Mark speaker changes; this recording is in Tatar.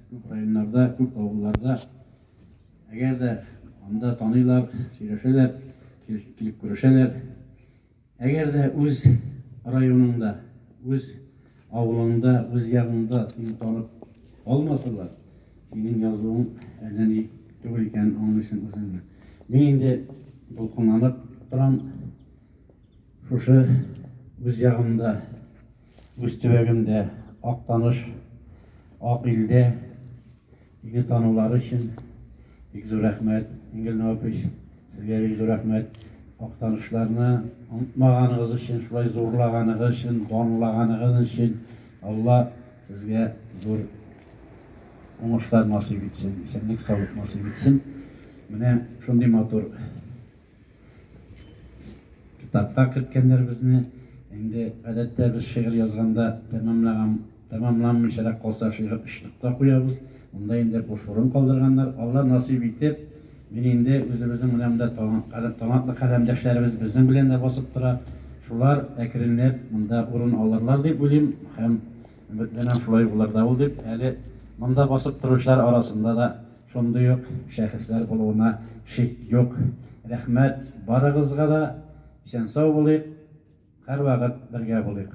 Speaker 1: Күп районнарда, күп авылларда. Әгәр дә анда таныйлар, сөйләшәләр, килеп күрешәләр. Әгәр дә үз районыңда, үз авылыңда, үз ягыңда сине танып алмасалар, синең язуың әллә ни түгел икәнен аңлыйсың үзеңне. Мин инде дулкынланып торам. Шушы үз ягымда, үз төбәгемдә, Актаныш, Ак илдә мине танулары өчен бик зур рәхмәт, Энгель Навапович, сезгә бик зур рәхмәт. Актанышларны онытмаганыгыз өчен, шулай зурлаганыгыз өчен, данлаганыгыз өчен Алла сезгә зур уңышлар насыйп итсен, исәнлек-саулык насыйп итсен. Менә шундый матур китапка керткәннәр безне. Инде гадәттә без шигырь язганда тәмамлаган, тәмамланмыйчарак калса шигырь өч нокта куябыз. Монда инде буш урын калдырганнар. Алла насыйп итеп, мин инде үзебезнең менә монда талантлы каләмдәшләребез безнең белән дә басып тора. Шулар әкренләп монда урын алырлар дип уйлыйм һәм өметләнәм шулай булыр да ул дип. Әле монда басып торучылар арасында да Шундый ук шәхесләр булуына шик юк. Рәхмәт барыгызга да. Исән-сау булыйк, һәрвакыт бергә булыйк.